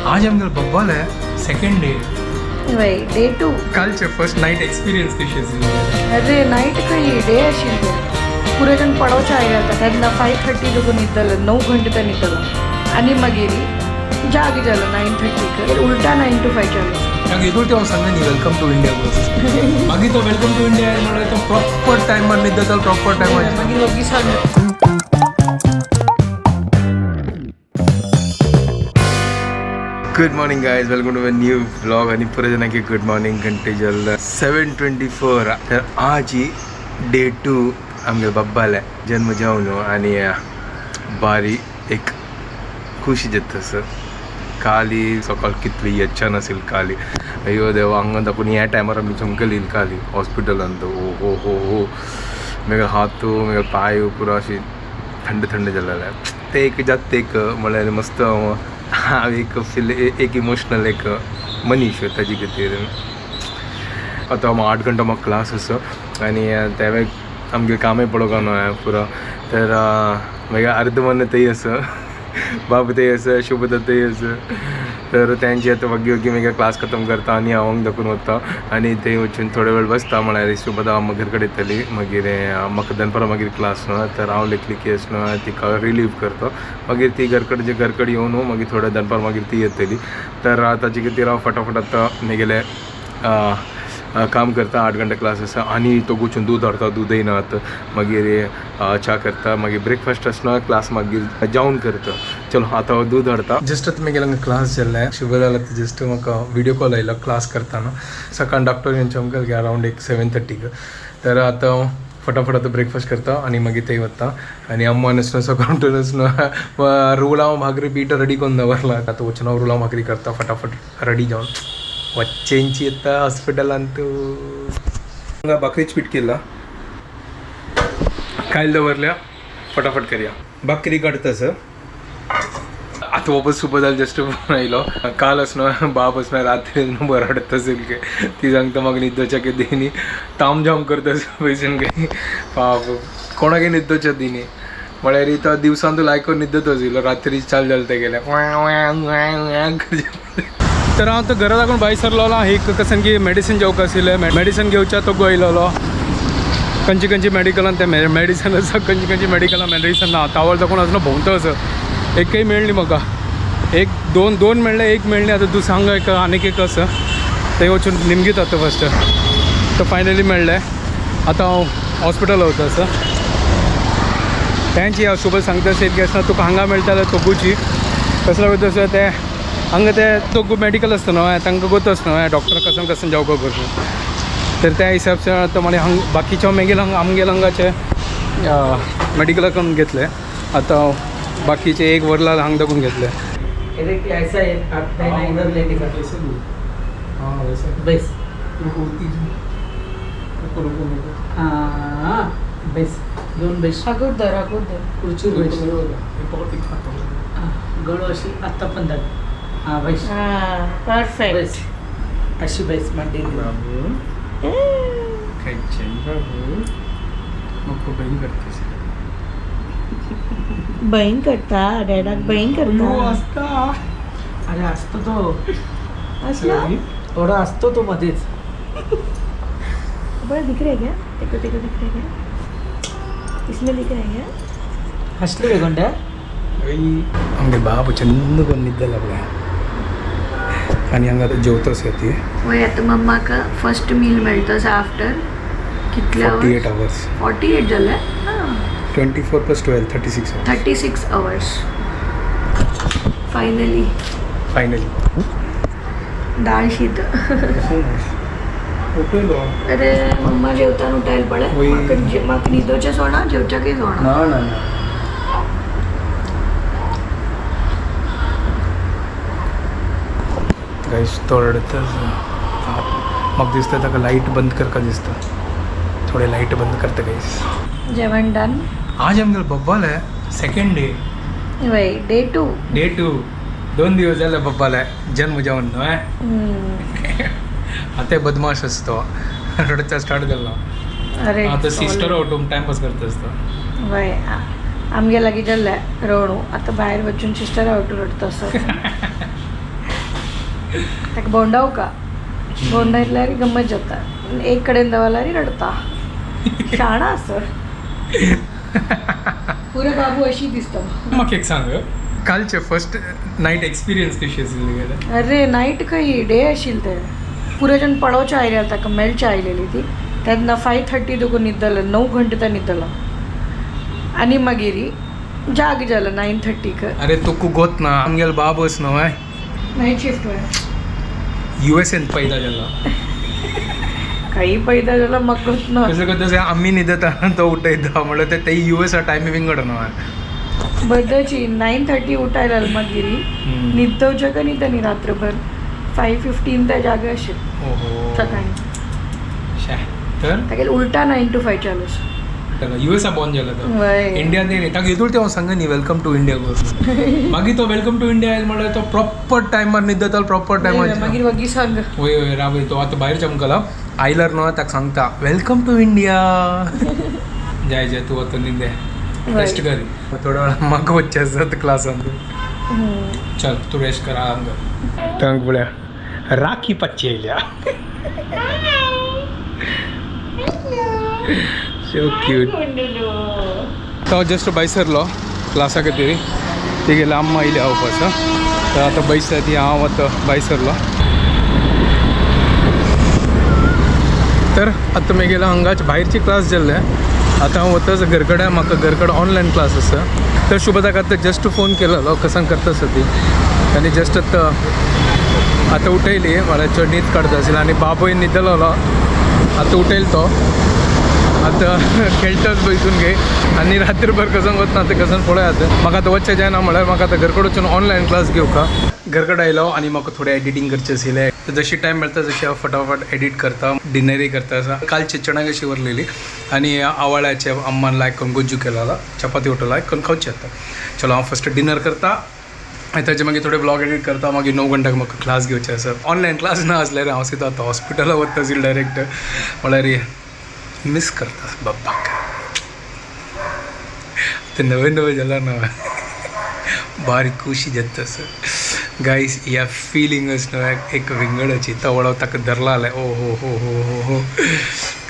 आज आमगेलो बब्बाल आहे सेकंड डे. वय, डे टू. कालचे फर्स्ट नाईट एक्सपिरियन्स कशी आसली? अरे, नाईट खंय, डे आशिल्ले. पुरे जण पडोवचे आयले. आतां तेन्ना 5:30 देखून न्हिदलो, 9 घंटे तो न्हिदलो आनी मागीर जाग जालो 9:30. उल्टा 9 to 5 जालो. मागीर एकूच हांव सांगता न्ही, welcome to India बस. मागीर तो welcome to India म्हणल्यार तो प्रॉपर टायमार न्हिदता, प्रॉपर टायमार. मागीर वगी सांग. Good morning guys, welcome to my new vlog. आणि पुरे जणांकी गुड मॉर्निंग. घंटे जल 7:24. तर आज ही डे टू आमगे बब्बाले जन्म जावन आणि बारी एक खुशी जाता सर. काली सकाळ कितली इच्छा नसेल काली. अय्यो देवा, हांगा दाखवून ह्या टायमार आमी चमकल येईल काली हॉस्पिटलान. तो ओ हो हो हो, मेगे हात, मेगे पाय पुरो अशी थंड थंड जालेले. ते एक जात एक म्हळ्यार मस्त हांव एक फील, एक इमोशनल एक मनीस ताजे खातीर. आतां 8 घंटा म्हाका क्लास आसा आनी तेवे आमगे कामय पडोवंक न्हू पुरो. तर मागीर अर्द मन थंय आसा, बाब थंय आसा, शुभदा थंय आसा. तर तेंची आतां वग्गी वग्गी मागीर क्लास खतम करता आनी हांव दाखोवन वता आनी थंय वचून थोडे वेळ बसता. म्हळ्यार शुभदा घरा कडेन येतली, मागीर म्हाका दनपारां मागीर क्लास न्हू. तर हांव लेखली केस न्हू, तिका रिलीव करता. मागीर ती घरकडे घरकडे येवन मागीर थोडे दनपार मागीर ती येतली. तर ताजे खातीर हांव फटाफट आतां म्हगेलें काम करता. 8 घंटे क्लास आसा आनी तो वचून दूद हाडता, दूदय ना. मागीर च्या करता, मागीर ब्रेकफास्ट आसना, क्लास मागीर जावन करता. चलो, आतां हांव दूद हाडता. जस्ट आतां मागीर हांगा क्लास जाल्लें. शुभदाला जस्ट म्हाका व्हिडिओ कॉल आयलो क्लास करतना. सकाळ डॉक्टर येवन चमकल अरावंड एक 7:30. तर आतां हांव फटाफट आतां ब्रेकफास्ट करता आनी मागीर थंय वता. आनी अम्मान आसना सकाळ उठून आसना रुलाव भाकरी पीठ रेडी करून दवरला. आतां वचून हांव रुलाव भाकरी करता, फटाफट रेडी जावन वच्चेंची येता हॉस्पिटलांत. हांगा भाकरीच पीठ केला, कायल दवरल्या, फटाफट करया. भाकरी काडता सर. आता वापस सुबह जस्ट फोन आयलो. काल आसना बाप आसना रात्री बरं रडत असेल की ती सांगता म्हाका न्हिदोच्या की दिनी तामझाम करता पयसून काही पाप कोणाकय न्हिदोच्या दिनी. म्हळ्यार तो दिवसान तो लायको न्हिदत आशिल्लो, रात्री चाल जालें ते गेले. तर हांव आतां घरा दाखोवन भायर सरलोलो. एक कसन की मेडिसीन घेवंक आशिल्लें, मेडिसीन घेवच्या तो आयलोलो. खंयची खंयची मेडिकलान ते मेडिसन आसा, खंयची खंयची मेडिकलान मेडिसन ना. तावळ दाखोवन आसलो भोंवता आसा, एकय मेळ्ळी म्हाका. एक दोन दोन मेळ्ळे, एक मेळ्ळी. आतां तूं सांग, एक आनीक एक आसा, थंय वचून निमगीत आतां फस्ट. तर फायनली मेळ्ळें. आतां हांव हॉस्पिटल वता आसा. तेंची हांव सोबत सांगता अशें की आसना तुका हांगा मेळटा जाल्यार तोगूची कसलो वयता आसा ते हांगा ते तोगू मेडिकल आसता न्हू, तांकां गोत आसता न्हू डॉक्टर कसन कसन जावपाक करून. तर त्या हिसाब से आतां मागीर हांग बाकीचे मागीर हांगा आमगेले हांगाचे मेडिकला करून घेतले. आतां बाकीचे एक वरला हांगा दाखोवन घेतले. ये देखिए, ऐसा है, हाथ नहीं ना इधर लेने का. हां, वैसे. बस. रुको रुको. हाँ, बस, दोन बेस. अगोदर अगोदर. खुर्चीवर बेस. हा, गळू अशी आत्ता पण दाख. हा, बैस. हा, परफेक्ट. बैस, अशी बैस मांडी देऊन. बाबू नको, बहीण करतेस. बहीण करता, डॅडाक बहीण करता. असता. अरे, असतो तो. असला. थोडा असतो तो मध्येच. बरं, दिख रहा है क्या? देखो देखो, दिख रहा है क्या? इसमें दिख रहा है क्या? हसले वेगोंड्या. आमगे बाबू चंद कोण निद्दे लागले आनी हांगा आतां जेवता आसा ती. वय, आता मम्माक फर्स्ट मील मेळटा आफ्टर कितले? 48 hours. 48 जाले? 24 plus 12, 36 hours. 36 hours, finally. Finally. डाळ शीत. अरे मम्मा, जेवताना उठायला पडे. वय. म्हाका न्हिदोचें सोडा, जेवच्याकय सोडा. ना ना ना. गाईस, तो रडतच. म्हाका दिसता ताका लायट बंद करका दिसता. थोडे लायट बंद करता गाईस. जेवण डन. आज आमगेलो बब्बाल आहे सेकंड डे. वय, डे टू. Day two. 2 दिवस झाले बब्बाला जन्म जावन न्हय. आता बदमाश असतो, रडचा स्टार्ट केला. अरे. आता सिस्टर उठून टाइमपास करत असतो. वय, आमगे लागीं जाल्लें रडूं. आतां भायर वचून सिस्टर आवटून रडटा असो. ताका भोंवडावका, भोंवडायतल्यार गम्मत जाता. एक कडेन दवरल्यार रडता. शाणा आसा पुरो बाबू, अशी दिसता. म्हाका एक सांग, कालचे फर्स्ट नायट एक्सपिरियन्स कशी आसली तुगेले? अरे, नायट खंय, डे आशिल्ले ते. पुरे जण पडोवचे आयले, ताका मेळचे आयलेली ती. तेन्ना 5:30 देखून न्हिदलो, 9 घंटे तो न्हिदलो आनी मागीर जाग जालो 9:30क. अरे, तुका गोत ना, आमगेलो बाबस न्हय. नायट शिफ्ट वय. युएसएन पैदा जाल्लो. काही पैदा जाला म्हाका गोत ना. कसं कसं आम्ही न्हिदता तो उठयता, म्हणल्यार ते युएसा टायमी विंगड न्हय. बद्दची 9:30 उठायला, मागीर न्हिदवचे का न्हिदनी रात्रभर. 5:15 त्या जागा असेल. ओहो. सकाळी. शे, तर तागेले उलटा 9 to 5 चालू. युएसा बॉर्न जालो तो. वय. इंडियान न्ही. ताका येदोळ ते हांव सांगा न्ही, welcome to India करून. मागीर तो welcome to India आयल म्हणल्यार तो प्रॉपर टायमार न्हिदतालो, प्रॉपर टायमार. मागीर वगी सांग. वय वय, राव, तो आतां भायर चमकला. आयल्यार न्हू ताका सांगता, welcome to India. जाय जाय, तूं आतां न्हिदे, रेस्ट कर. थोड्या वेळान म्हाका वचचें आसा क्लासान. चल, तूं रेस्ट कर, आराम कर. तांक पळया, राखी पाचची येयल्या. So cute. तो जस्ट भायर सरलो क्लासा खातीर. तेगेले अम्मा येयल्या हावपास. तर आतां बैसल्या ती. हांव आतां भायर सरलो. तर आतां म्हगेलो हांगाच भायरची क्लास जाल्ले. आतां हांव वताच घर कडेन. म्हाका घर कडेन ऑनलायन क्लास आसा. तर शुभदाक आतां जस्ट फोन केलेलो, कसान करता आसा ती. आनी जस्ट आतां आतां उठयली, म्हळ्यार चड न्हीद काडता आशिल्ली. आनी बाबूय न्हिदलेलो, आतां उठयलो तो. आतां खेळटाच बैसून घे. आनी रात्रभर कसन वतना आतां कसन पळय. आतां म्हाका आतां वचचें जायना, म्हळ्यार म्हाका आतां घर कडेन वचून ऑनलायन क्लास घेवका. घर कडेन आयलो आनी म्हाका थोडें एडिटींग करचें आशिल्लें. तर जशी टायम मेळटा तशी हांव फटाफट एडिट करता, डिनरूय करता. आसा कालची चणाक अशी उरलेली आनी आवाळ्याचे अम्मान लायक करून गोज्जू केलेलो, चपाती वटो लायक करून खावचे. आतां चलो, हांव फस्ट डिनर करता आनी ताजे मागीर थोडे व्लॉग एडिट करता. मागीर 9 घंट्याक म्हाका क्लास घेवचे आसा. ऑनलायन क्लास ना आसल्यार हांव सिद्दां आतां हॉस्पिटला वता आशिल्लो डायरेक्ट. म्हळ्यार मिस करता बाब्बाक. ते नवे नवे जाला ना, बारीक खुशी जाता. सर गायस, ह्या फिलिंगच न्हय एक विंगडाची. तवळो ताका धरला, ओ हो हो हो हो हो,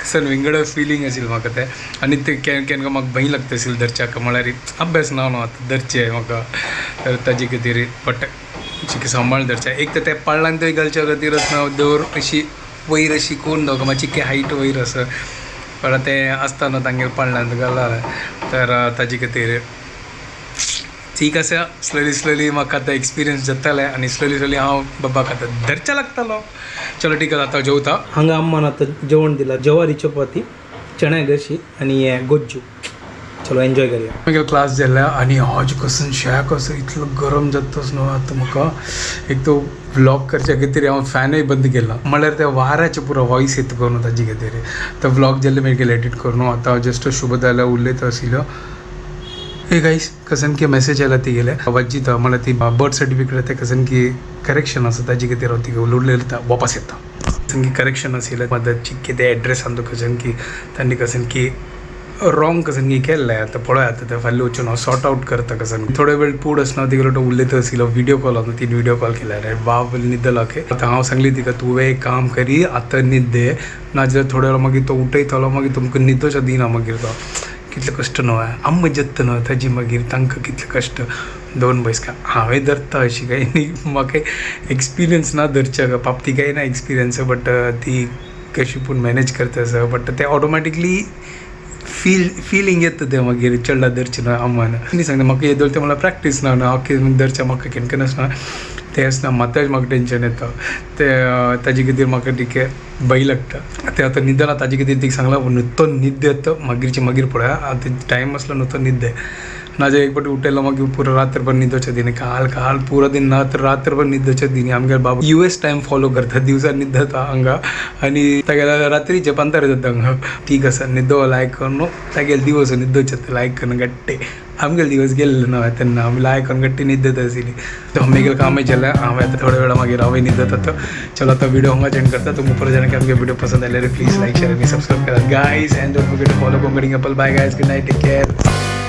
कसन विंगड फिलींग आशिल्लें म्हाका तें. आनी ते केन्ना केन्ना म्हाका भंय लागता आशिल्लें धरच्याक, म्हळ्यार अभ्यास ना न्हू आतां धरचें म्हाका, तर ताजे खातीर. बट चिके सांबाळून धरचें. एक तर ते पाळणान थंय घालच्या खातीरच ना दवर अशी वयर अशी करून दवर, मातशी की हायट वयर आसा. पण तें आसता न्हू तांगेर पाळण्यांत घाला, तर ताजे खातीर ठीक आसा. स्लोली स्लोली म्हाका आतां एक्सपिरियन्स जातालें आनी स्लोली स्लोली हांव बाबाक आतां धरचें लागतालो. चलो, ठीक आसा, आतां जेवता. हांगा अम्मान आतां जेवण दिलां, ज्वारी चपाती, चण्या घशी आनी हें गोज्जू. चलो, एन्जॉय करया. मागीर क्लास जाल्ल्या आनी आज कसून शेक असो इतलो गरम जाता न्हू. आतां म्हाका एक तो व्लॉग करच्या खातीर हांव फॅनूय बंद केला, म्हळ्यार त्या वाऱ्याचे पुरो वॉयस येता करून ताजे खातीर. तर व्लॉग जाल्ले मागीर एडिट करून आतां जस्ट शुभदाला उलयता आशिल्लो. हे गाईस, कसन की मेसेज आयला तिगेले वज्जिता, म्हळ्यार ती बर्थ सर्टिफिकेट ते कसन की करेक्शन आसा, ताजे खातीर हांव तिका उलयता. वापस येता. कसन की करेक्शन आशिल्लें, मदत कितें एड्रेस आसा कसन की तांणी कसन की रॉंग कसन की केल्लें. आतां पळय, आतां तें फाल्यां वचून हांव सॉर्ट आवट करता. कसन थोडो वेळ पूड आसना तिगेलो तो उलयता आशिल्लो. व्हिडियो कॉल आसा, तीन व्हिडियो कॉल केल्यार बाब न्हिदलो. ओके, आतां हांव सांगली तिका, तुवें एक काम करी, आतां न्हिद, नाजाल्यार थोड्या वेळा मागीर तो उठयतलो, मागीर तुमकां न्हिदोच दिना. मागीर तो कितले कश्ट न्हय आम्म जत्त न्हय ताजी, मागीर तांकां कितले कश्ट. दोन बसका हांवें धरता अशी काय न्ही, म्हाका एक्सपिरियन्स ना धरच्या बाबती काय ना एक्सपिरियन्स. बट ती कशी पूण मॅनेज करता आसा. बट ते ऑटोमॅटिकली फिलींग येता तें मागीर चेडा धरचें न्हय अम्मान. आनी सांगता म्हाका येदोळ तें म्हणल्यार प्रॅक्टीस ना न्हय, ओके, धरचें म्हाका केन्ना केन्ना आसना तें आसना. मातय म्हाका टेंशन येता तें, ताजे खातीर म्हाका तिके भंय लागता. तें आतां न्हिदला, ताजे खातीर तिका सांगलां, नुतो न्हिद येता, मागीरचे मागीर पळया. आतां टायम आसलो नुतो न्हिद, नाजाल्यार एक पाटी उठयलो मागीर पुरो रात्रभर न्हिदोचें दिना. काल काल पुरो दिन ना तर रात्रभर न्हिदोचें दिनी. आमगेलो बाबू यूएस टायम फॉलो करता, दिवसा न्हिदता हांगा आनी तागेल्या रात्रीचे पंतर जाता हांगा. ठीक आसा, न्हिदो लायक करून तागेले दिवस न्हिदोचे लायक करून गट्टे. आमगेले दिवस गेल्ले न्हय तेन्ना आमी लायक करून गट्टी न्हिदत आशिल्ली. तो म्हगेलें कामय जालें. हांवें आतां थोड्या वेळा मागीर हांवें न्हिदत. आतां चलो, आतां व्हिडिओ हांगा एंड करता. तुमकां परत जाणां की आमगे व्हिडिओ पसंद आयल्यार प्लीज लायक, शेअर आनी सबस्क्रायब करात guys, and don't forget to follow Konkani couple. Bye guys, good night, take care.